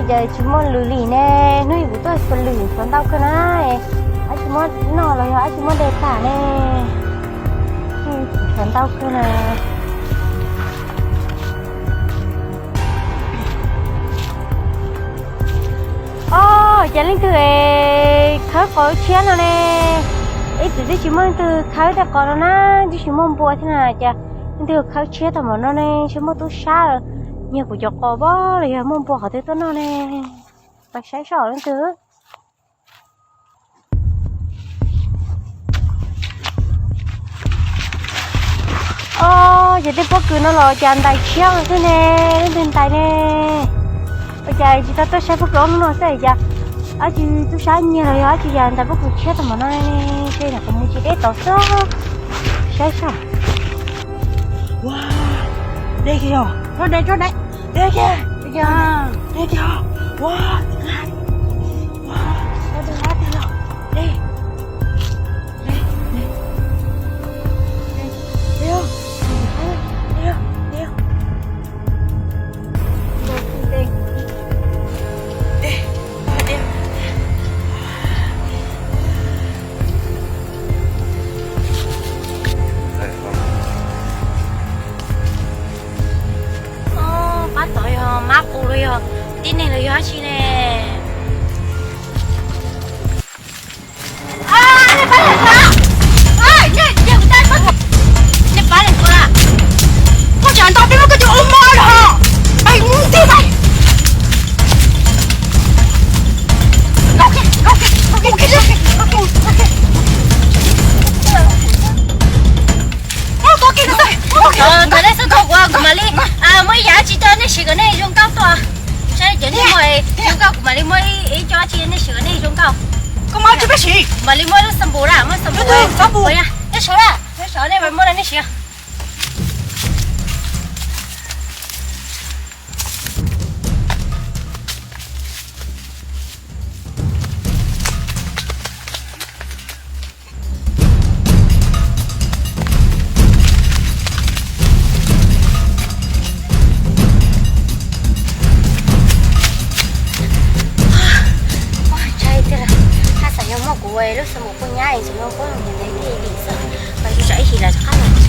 Ces tsis muaj lws li ne, hnub ib kuv tuaj xua lws xua ntau kawg na. Ab tsis muaj noj los yog ab tsis muaj de tag ne. Xua ntau kawg na. Os, ces leej twg khawb qos tshiab no ne? Ib txwm twb tsis muaj leej twg khawb tej qos no na, twb tsis muaj npua thiab na. Ces leej twg khawb tshiab tau npaum no ne, tsis muaj tub sab los nyiag kuv cov qos pob los yog muaj npua qhov twg tuaj noj ne? Pais saib seb leej twg. Os, ces tej pob kws no los cas ntais tshiab xwb ne, leej twg ntais ne? Ua cas tsis tau tuaj saib pob kws ob hnub no xwb cas ab tsis tub sab nyiag los yog ab tsis yam ntais pob kws tshiab tau npaum no ne. Ces nyuam qhuav mus tsis deb tod xwb. Saib seb. Ua, deb kiag yog, tso deb, tso deb, deb kiag, deb kiag, ua, ua, deb, deb, deb, deb. Pab tod yog mab qus los yog tib neeg los yog dab tsi ne? Nej pab leej twg? Nej pab leej twg? Koj tsam nto peb muab koj tus ua mov los. Pais mus ntej pais. Thov nej xub thov kuv, kuv mam li muaj ib yam dab tsi tuaj nej siv kom nej zoo nkauj tuaj. Saib cov nej muaj zoo nkauj, kuv mam li muaj ib co dab tsi nej siv kom nej zoo nkauj. Koj muab tsis peb siv. Kuv mam li muaj lub xampoo na, muaj xampoo. Nej sawv, nej sawv, nej muab nej siv. Ntshai tiag, haj xav yog muaj kuv lub xampoo poj nyab es ntxim no puab mus ntev ntev li xwb, mas tsuas tsam ib chim lawv rov qab los.